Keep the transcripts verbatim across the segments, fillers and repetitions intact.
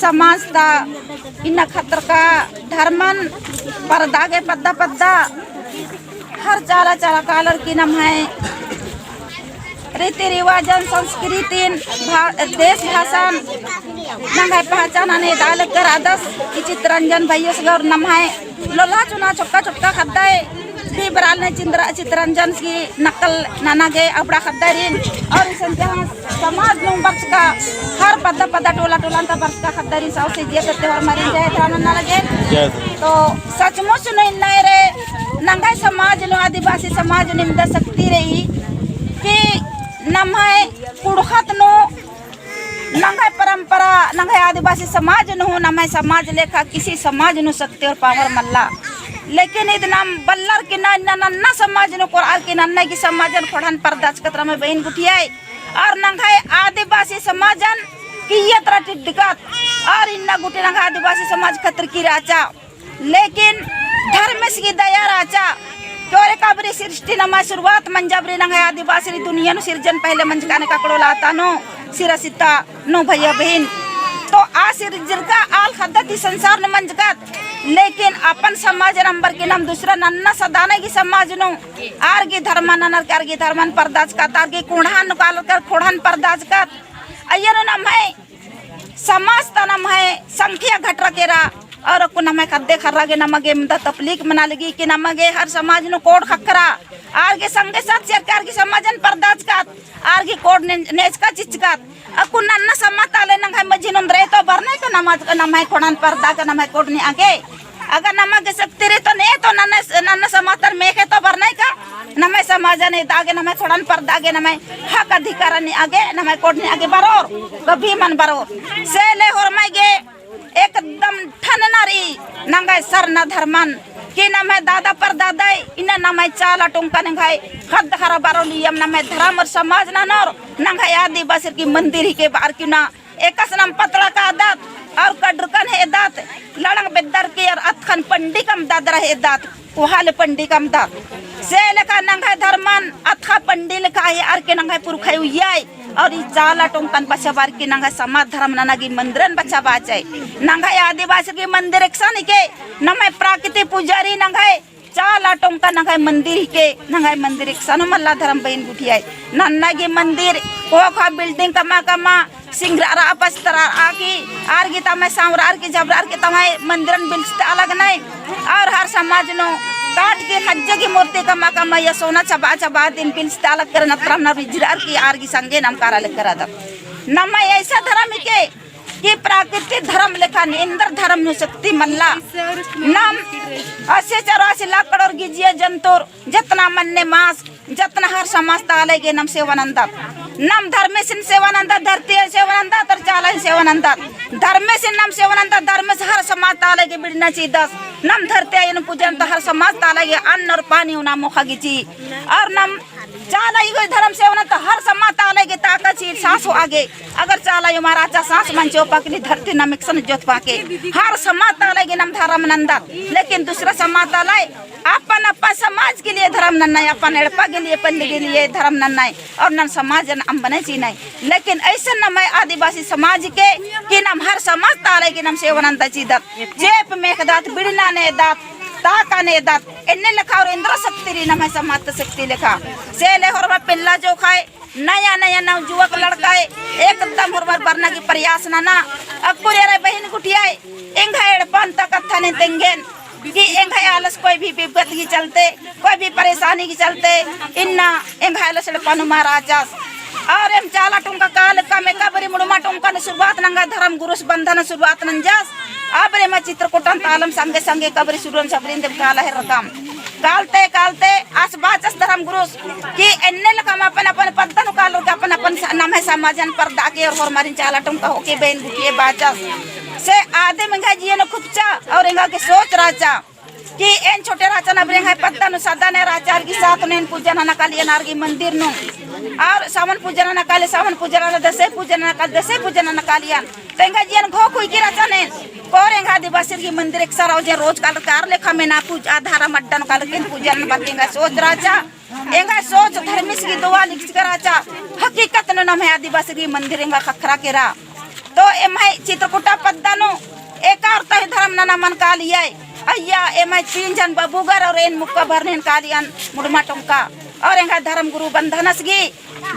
समाज ता इन्ना खतरका धर्मन परदा गे पद्दा पद्दा हर चाला चाला कालर की नम्है रीति रिवाजन, संस्कृतिन, भा-, देश भाषान नंग्है पहचानन एदा लगदस। ई चितरंजन भैयस गे और नम्है लोल्हा चुना छोटका छोटका ख़द्दय भी बराल ने चिंद्रा-, चितरंजन की नकल नना गे अबड़ा ख़द्दरिन। और इसन जहाँ समाज नू बरचका हर पद्दा पद्दा टोला टोला ता बरचका ख़द्दरिन सौंसे जिया ता होरमारिन जय धर्म नना लगे। जय धर्म। तो सचमुच नू इन्ना एरे नंग्है समाज नू, आदिवासी समाज नू इमदा शक्ति रई कि नम्है कुँड़ुख़त नू नंग्है परंपरा, नंग्है आदिवासी समाज नू हूँ, नम्है समाज लेखा किसी समाज नू शक्ति और power मल्ला। लेकिन इद नाम बल्लर की ना, ना, नन्ना समाज नू कोरअर की नन्ना गे समाजन ख़ोंड़हन परदाचकत रमे बहिन गुठियाई। और नंग्है आदिवासी समाजन किय्या तरा टिड्डकत और इन्ना गूटी नंग्है आदिवासी समाज खतरकी रहचा। लेकिन धर्मेस की दया रहचा। क्योरे काबरी सृष्टि नम्है शुरुआत मंजा बारी नंग्है आदिवासी री दुनिया नू सिरजन पहले मंजका ने ककड़ो लाता नू सिरा सिता नू भैया बहिन। तो आ सिरजरका आल ख़द्दत ई संसार नू मंजकत। लेकिन अपन समाजन अम्बर की नाम दूसरा नन्ना सदाने की समाज नू आर गे धर्मन ननर की आर गे धर्मन परदाचकत, आर गे कुँड़ुख़न नू कालर की ख़ोंड़हन परदाचकत। अइय्या नू नम्है समाज ता नम्है संख्या घटरा केरा। और अक्कु नम्है ख़द्द ख़र्रा गे नमा गे इमदा तकलीफ मना लगी कि नमा गे हर समाज नू code ख़क्खरा। आर गे संगे साथ चेर के आर गे समाजन परदाचकत, आर गे code ने-, नेचका चिचकत। अक्कु नन्ना समाज ता आले नंग्है मझी नू ओन्द्रय तो बरनय का नमाज का नम्है ख़ोंड़हन परदा का नम्है code नेआ गे। अगर नमा गे शक्ति रई तो ने तो नन्ना, नन्ना समाज तर मेखे तो बरनय का। नम्है समाजन एदा गे, नम्है ख़ोंड़हन परदा गे, नम्है हक अधिकारन नेआ गे, नम्है code नेआ गे बरोर, कभी मल बरोर। से ले होरमय गे एकदम ठनना रई नंग्है सरना धर्मन कि नम्है दादा परदादय इन्ना नम्है चाला टोंका नंग्है ख़द्द ख़र्रा बरओ लियम नम्है धर्म और समाज ननोर नंग्है आदिवासिर की मंदिर हिके बअर की ना एकासे नाम पतरा कादत और कड़रकन हेदत, लड़ंग बेद्दर की और अतख़न पंडी कमददर हेदत, कोहा ले पंडी कमदत। से लेखा नंग्है धर्मन अतख़ा पंडी लेखा हेअर की नंग्है पुरखय उइय्याय और ई चाला टोंकन बछाबअर की नंग्है समाज धर्म नना गे मंदिरन बछाबाचय। नंग्है आदिवासी की मंदिर एकसन हिके, नम्है प्राकृतिक पुजारी नंग्है चाला टोंका नंग्है मंदिर हिके, नंग्है मंदिर एकसन हूँ मल्ला धर्म बहिन गुठियाय। नन्ना गे मंदिर, कोहा building कमा कमा, सिंगरा रआ पचतरा रआ की, आर गे तम्है सांवरअर की, झबरअर की तम्है मंदिरन बिल्चता लगनय। और हर समाज नू काट की खज्जे की मूर्ति कमा कमा या सोना चबा चबा दिन बिल्चता लगकर नत्रम न बिजरअर की आर गे संगे नम कारा लगकर अदम। नम्है ऐसा धर्म हिके, कि प्राकृतिक धर्म लेखा एन्दर धर्म नू शक्ति मल्ला। नम अस्सी चौरासी लाख करोड़ गे जिया जंतुर जतना मन्ने मास, जतना हर समाज ता आलय गे नम सेवा नन्दत। नम धर्मेसिन सेवा नन्दत, धरती सेवा नन्दत, और चालाइन सेवा नन्दत। धर्मेसिन नम सेवा नन्दत, धर्मेस हर समाज ता आलय गे बिड़ना चिदस। नम धरती आयन पूजन तो हर समाज ता आलय गे अन्न और पानी उना मोखा गे चिई। और नम चाला आयो धर्म सेवा नन्दत तो हर समाज ता आलय गे ताका चिई सांस होआ गे। अगर चाला आयो मल रहचा सांस मल चिओ पकली धरती नम एकसन जोत पाके। हर समाज ता आलय गे नम धर्म नन्दत, लेकिन दूसरा समाज ता आलय अपन अपन समाज के लिए धर्म नन्नय, अपन एड़पा के लिए, पल्ली के लिए धर्म नन्नय, और नम समाजन अम्बने चिअनय। लेकिन ऐसन नम्है आदिवासी समाज के कि नम हर समाज ता आलय गे नम सेवा नन्दत चिदत, चेंप मेखदत, बिड़ना नेदत, ताका नेदत, एन्ने लेखा और एन्दरा शक्ति रई नम्है समाज ता शक्ति लेखा। से ले होरमा पेल्ला जोखाय नया नया नवजुवक लड़काय एकदम होरमर बरना गे प्रयास नना। अक्कुर एरा बहिन गुठियाय एंग्है एड़पन ता कत्थन तेंगेन कि एंग्है आलस कोई भी विपत की चलते, कोई भी परेशानी की चलते इन्ना एंग्है आलस एड़पा नू मल रहचस। और एम चाला टोंका काल कम एका बारी मुड़मा टोंकन शुरुआत नंगा धर्म गुरुस बंधन शुरुआत नंजस। आ बारी मा चित्रकूटन तालम संगे संगे एका बारी शुरुअन सबरिन देम काला हेर्रकम। कालते कालते आस बाचस धर्म गुरुस कि एन्ने लेखा मा अपन अपन पद्दन कालर के अपन अपन स-, नम्है समाजन परदा के और होरमारिन चाला टोंका होके बहिन गुठिये बाचस। से आदिम एंग्है जिया नू खुपचा और एंगा गे सोच रहचा कि एन छोटे रहचन अबरी एंग्है पद्दा नू सदा ने रहचा आर गे साथ नू एन पूजा नना कालियन आर गे मंदिर नू। और सावन पूजा नना काले, सावन पूजा नना, दसई पूजा नना काले, दसई पूजा नना कालियन। तो एंगा जियन घो खुई की रहचन एन। कोर एंगा आदिवासिर गे मंदिर एकसन रओ जे रोज कालर के आर लेखा मेना पूजा धर्म अड्डन कालर के पूजा नना बरके एंगा सोच रहचा। एंगा सोच धर्मेस गे दुआ लिखचका रहचा। हकीकत नू नम्है आदिवासिर गे मंदिर एंगा ख़क्खरा केरा। तो एम्है चित्रकूटा पद्दा नू एका और तही धर्म नना मल कालिया। अइय्या एम्है तीन झन बबुगर और एन मुक्का भरनेन कालियन मुड़मा टोंका। और एंग्है धर्म गुरु बंधनस गही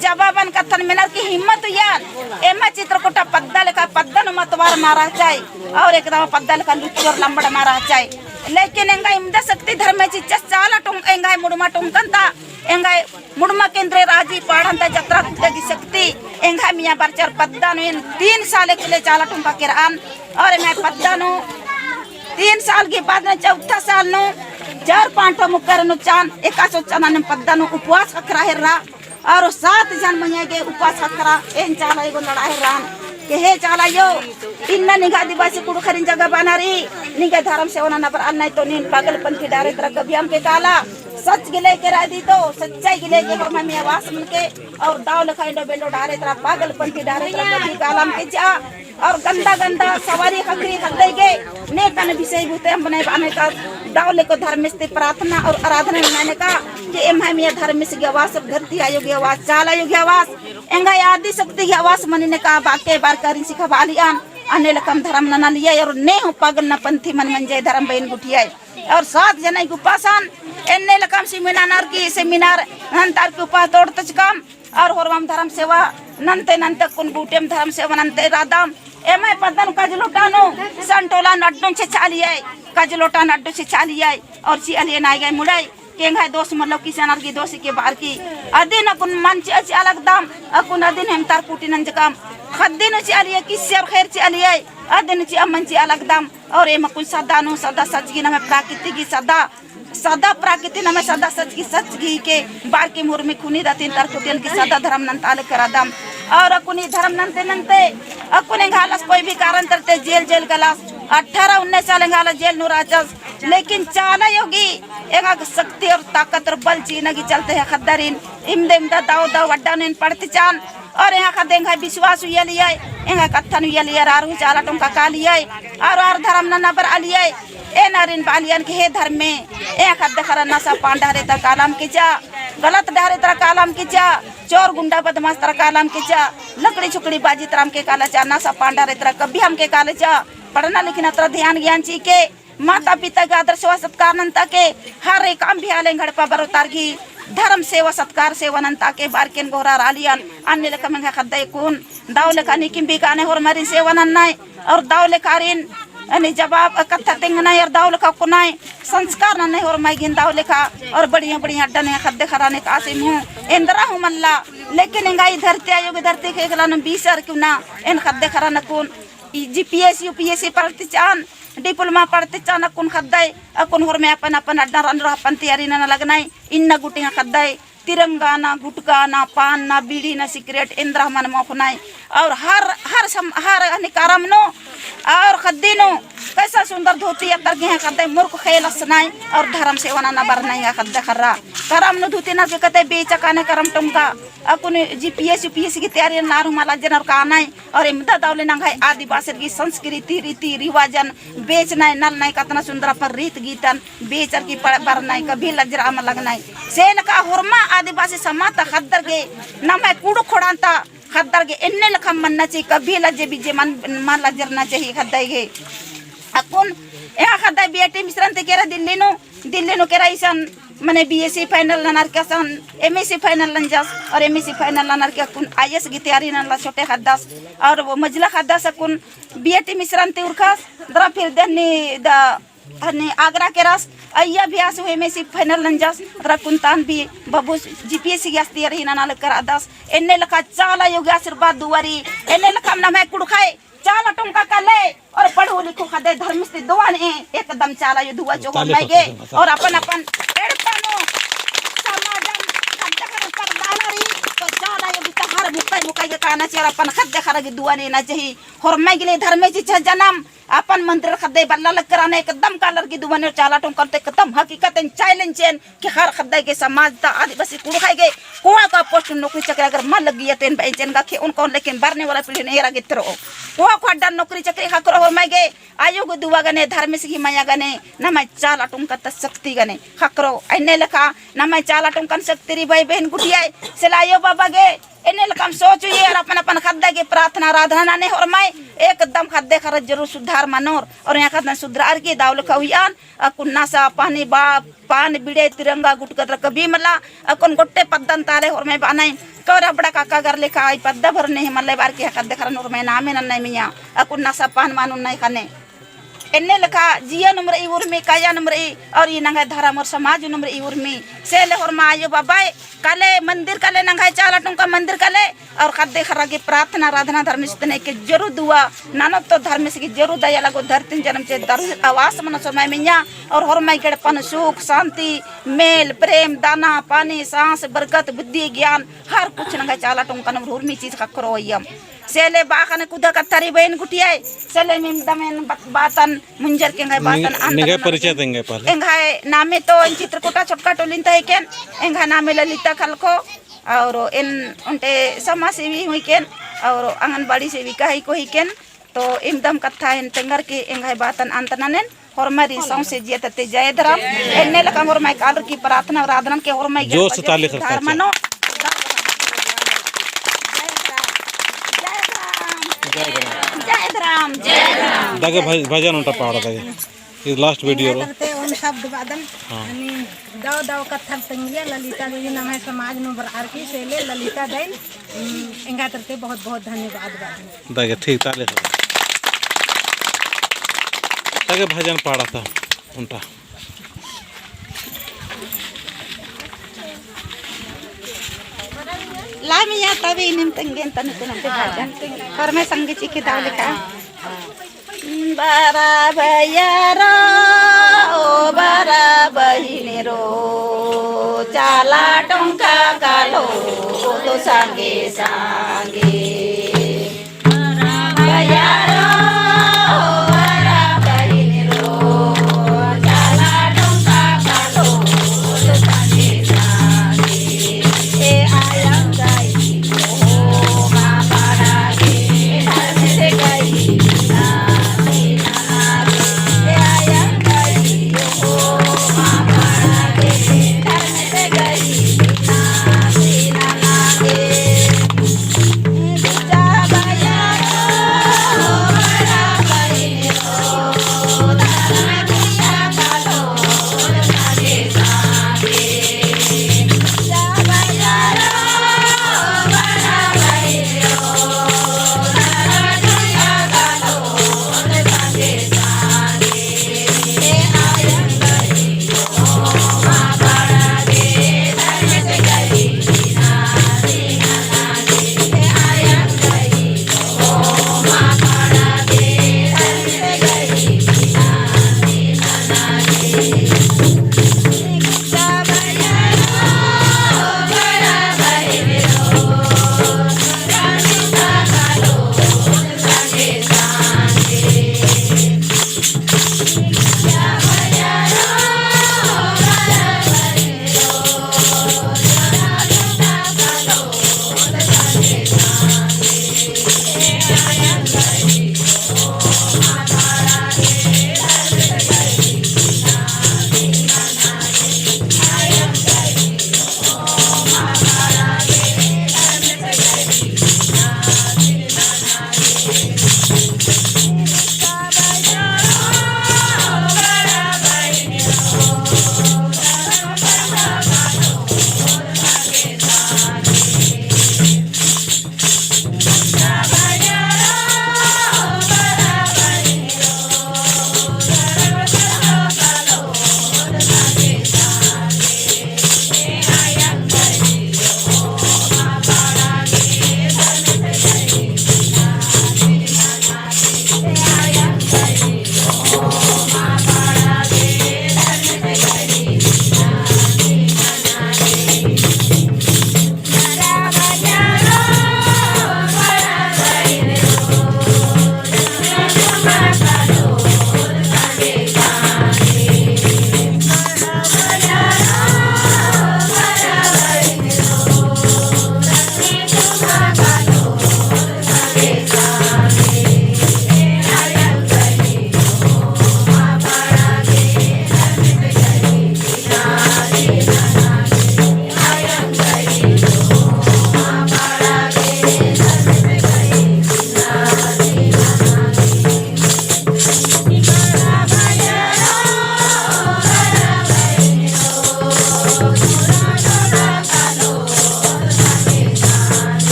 जवाबन कत्थन मेनर की हिम्मत उइयन। एम्है चित्रकूटा पद्दा लेखा पद्दा नू मतवार मा रहचय। और एकदम पद्दा लेखा लुच्चर लंबड़ मा रहचय। लेकिन एंगा इमदा शक्ति धर्मे चिच्चस चाला टोंक एंग्है मुड़मा टोंकन ता एंग्है मुड़मा केंद्रे राजी पाड़न ता जतरा गुट्टा गही शक्ति एंग्है मइय्याँ बरचर। पद्दा नू एन तीन साल एकले चाला टोंका केरअन। और एंग्है पद्दा नू तीन साल गही बाद नू चौथा साल नू चार पाँच ठो मुक्कर नू चान एकासे चान एम पद्दा नू उपवास ख़क्खरा हेर्रा। और सात झन मइय्याँ गे उपवास ख़क्खरा एन चाला एगो लड़ा हेर्रन। के हे चाला अयो, इन्ना निंग्है आदिवासी कुँड़ुख़रिन जगह बअना रई, निंग्है धर्म सेवा नना बरआ नना तो नीन पागलपंथी डहरे तरा कभी अमके काला। सच गे लेके रअदी तो, सच्चाई गे लेके होरमा मइय्याँ आवास मल के, और दव लेखा एंडो बेंडो डहरे तरा पागलपंथी डहरे तरा कभी काला अमके चिआ। और गंदा गंदा सवारी ख़क्खरी ख़द्दई गे, नेकन विषय भूते अम्बने बअने का दव लेको धर्मेस ती प्रार्थना और आराधना नना नेका, कि एम्है मइय्याँ धर्मेस गे आवास, धरती आयो गे आवास, चाला आयो गे आवास, एंग्है आदि शक्ति गे आवास मनी नेका बाके बारकारिन सिखाबालियन। अन्ने लेखम धर्म ननालिया और ने हूँ पागल ना पंथी मल मंजय धर्म बइन गुटिया। और सात जने गही उपासन, एन्ने लेखम seminar की seminar नन्तार की उपास तोड़तचकम। और होरमम धर्म सेवा नन्ते नन्ते कुन बूटेम धर्म सेवा नन्ते रअदम। एम्है पद्दा नू कजलोटा नू संटोला नू अड्डोन छेछालिया, कजलोटा नू अड्डो छेछालिया। और चिआलिया नाय गे मुड़ई, के एंग्है दोस मतलब किसानर गही दोस के बार की। अदिन अक्कुन मल चिआ चिआ लगदम, अक्कुन अदिन हेमतार कुटी नंजकम। ख़द्दी नू चिआलिया किस्से और ख़ेर चिआलिया, अदिन चिआ मल चिआ लगदम। और एम अक्कुन सदा नू सदा सच गही नम्है प्राकृतिक गही सदा सदा प्राकृतिक नम्है सदा सच गही सच गही के बार की मुर्मी खुनी दातिन तरकुतियन की सदा धर्म नन्ता लेके रअदम। और अक्कुन ई धर्म नन्ते नन्ते अक्कुन एंग्है आलस कोई भी कारण तरते जेल जेल गलस। अठारह उन्नीस साल एंग्है आलस जेल नू रहचस। लेकिन चाला आयो गही एंगा शक्ति और ताकत और बल चिअना गही चलते है ख़द्दारिन इमदा इमदा दव दव अड्डा नू एन पड़तचन। और एंगा ख़द्द एंग्है विश्वास उइयालिया, एंग्है कत्थन उइयालिया, आर हूँ चाला टोंका कालिया, और आर धर्म नना बरआलिया। एन आरिन बालियन के हे धर्मे, एंगा ख़द्द ख़र्रन नशा पान डहरे तरा काला अमके चिआ, गलत डहरे तरा काला अमके चिआ, चोर गुंडा बदमाश तरा काला अमके चिआ, लकड़ी छुकड़ी बाजी तरा अमके काला चिआ, नशा पान डहरे तरा कभी अमके काला चिआ, पढ़ना लिखना तरा ध्यान ज्ञान चिके, माता पिता गे आदर सेवा सत्कार नन्ता के, हर एकम भी आले एंग्है एड़पा बरोतार गही धर्म सेवा सत्कार सेवा नन्ता के बारकेन गोहरारआलियन। अन्ने लेखम एंग्है ख़द्दय कुन दव लेखा नीकिम भी काने होरमारिन सेवा नन्नय और दव लेखा आरिन अन्ने जवाब कत्था तेंगनय और दव लेखा कुनय संस्कार नन्नय होरमाय गे दव लेखा। और बढ़िया बढ़िया अड्डा नू एंग्है ख़द्द ख़र्रन एकासे हूँ एन्दरा हूँ मल्ला। लेकिन एंगा ई धरती आयो गही धरती के एकला नू बीसर कुना एन ख़द्द ख़र्रन कुन ई जीपीएस यूपीएस पढ़तचन, diploma पढ़तचन अक्कुन ख़द्दय, अक्कुन होरमय अपन अपन अड्डा रअनर अपन तैयारी नना लगनय। इन्ना गूटी एंग्है ख़द्दय तिरंगा ना, गुटखा ना, पान ना, बीड़ी ना, सिगरेट एन्दरा मल मोख़नय। और हर हर सम हर अन्ने करम नू और ख़द्दी नू कैसा सुंदर धोती अत्तर गे एंग्है ख़द्दय मुरुख ख़ेलसनय और धर्म सेवा नना बरनय एंग्है ख़द्द ख़र्रा। करम नू धोती नर के कत्ते बेचा काने करम टोंका। अक्कुन जीपीएस यूपीएस गही तैयारी नना आर हूँ मल लज्जनर कानय। और इमदा दव ले नंग्है आदिवासिर गही संस्कृति, रीति रिवाजन, बेचनय, नलनय, कतना सुंदर अपन रीत गीतन बेचर की पड़-, बरनय, कभी लज्जरआ मल लगनय। से लेखा होरमा आदिवासी समाज ता ख़द्दर गे, नम्है कुँड़ुख़ ख़ोंड़हा ता ख़द्दर गे, एन्ने लेखा मन्ना चाही, कभी लज्जे बिज्जे मल, मल लज्जरना चाही ख़द्दय गे। अक्कुन एंग्है ख़द्दय बीएटी मिश्रन ती केरा दिल्ली नू, दिल्ली नू केरा इसन मने बीएससी final ननर के असन एमएससी final नंजस, और एमएससी final ननर के अक्कुन आईएएस गही तैयारी ननला छोटे ख़द्दस, और वो मझला ख़द्दस अक्कुन बीएटी मिश्रन ती उरखस, दरा फिर देहनी द-, हनी आगरा केरस, अइय्या भी आस हूँ एमएससी final नंजस, दरा कुन तान भी बबुस जीपीएससी गही आस तैयारी नना लगदस, एन्ने लेखा चाला आयो गही आशीर्वाद दुआरी, एन्ने लेखा नम्है कुँड़ुख़य चाला टोंका काले, और पढ़ू लिखू ख़द्दय धर्मेस ती दुआ ने'ई, एकदम चाला आयो दुआ चो होरमय गे, और अपन अपन एड़पा नू समाजन ख़द्द ख़र्रन परदाना रई, तो चाला आयो गही ता हर मुक्कय मुक्कय गे काना चाही, और अपन ख़द्द ख़र्रा गही दुआ ने'ना चाही, होरमय गे ले धर्मे चिच्चस जनम, अपन मंदिर ख़द्दय बल्ला लगकर आने एकदम कालर गही दुआ ने'ई, और चाला टोंका ता एकदम हकीकतन challenge एन, कि हर ख़द्दय गे समाज ता आदिवासी कुँड़ुख़य गे कोहा कोहा post नौकरी चाकरी अगर मल लग्गिया तो एन बअन चिआ गा ख़ेओन कओन, लेकिन बरने वाला पीढ़ी नू एरा गे तरो। कोहा कोहा अड्डा नौकरी चाकरी ख़क्खरो होरमय गे, आयो गही दुआ गने, धर्मेस गही मया गने, नम्है चाला टोंका ता शक्ति गने ख़क्खरो। एन्ने लेखा नम्है चाला टोंकन शक्ति रई भाई बहिन गुट्ठिया, से ले आयो बाबा गे, एन्ने लेखम सोचुइयर अपन अपन ख़द्द गे प्रार्थना आराधना नने होरमय एकदम ख़द्द ख़र्रा जरूर सुधार मनोर और यहाँ ख़द्दन सुधरार की दव लेखा हुइयन। अक्कुन नसा पानी बा पान बीड़ी तिरंगा गुटखा दरा कभी मला। अक्कुन गोट्टे पद्दन ताले होरमय बानय कौर अबड़ा काका गर लेखा आई पद्दा भरने ही मल्ले बार की ख़द्द ख़र्रन होरमय नामे नन्नय मइय्याँ। अक्कुन नसा पान मान उन्नय ख़ने एन्ने लेखा जिया नुम रई उर्मी, काया नुम रई, और ई नंग्है धरम और समाज नुम रई उर्मी। से ले होरमा आयो बाबाय, काले मंदिर काले नंग्है चाला टोंका मंदिर काले, और ख़द्द ख़र्रा गे प्रार्थना आराधना धर्मेस तने के जरूर दुआ, ननोत तो धर्मेस गे जरूर दया लगो, धरती जनम चे दरुल आवास मनो होरमय मइय्याँ, और होरमय गे एड़पन सुख, शांति, मेल, प्रेम, दाना, पानी, सांस, बरकत, बुद्धि, ज्ञान, हर कुछ नंग्है चाला टोंका नुम उर्मी चीज ख़क्खरो अइयम। से ले बआ ख़ने कुदा कत्था रई बहिन गुट्ठी आय, से ले नीम दम एन बत-, बातन मुंजर के एंग्है बातन अंत निंग्है नना परिचय लगी। देंगे पहले। एंग्है नामे तो एन चित्रकूटा छोटका टोलिन ता हिकेन, एंग्है नामे ललिता खलखो, और एन ओन्टे समाज सेवी हुइकेन, और आंगनबाड़ी सेविका हिको हिकेन, तो इमदम कत्था एन तेंगर के एंग्है बातन अंत ननेन। होरमर सौंसे जिया ता ती जय धरम। एन्ने लेखम होरमय कालर की प्रार्थना आराधना के होरमय जोर से ताली खड़का सुधार मनो। जय धरम, जय धरम, जय धरम। दगे भज-, भजन ओन्टा पाड़ा दगे। ई last video रो। करते ओन शब्द बादन। हाँ। यानी दव दव कत्था तेंगिया ललिता देवी नम्है समाज नू बरअर की से ले ललिता देन, उम, एंगा तरते बहुत बहुत धन्यवाद बादन। दगे ठीक ताले। दगे भजन पाड़ा ता ओन्टा। ला मइय्याँ तबे इनिम तेंगेन तनिकुन ओन्टे भजन। होरमय संगे चिके दव लेखा। बरा भैया रो, ओ बरा बहिन रो, चाला टोंका कालो तो संगे संगे।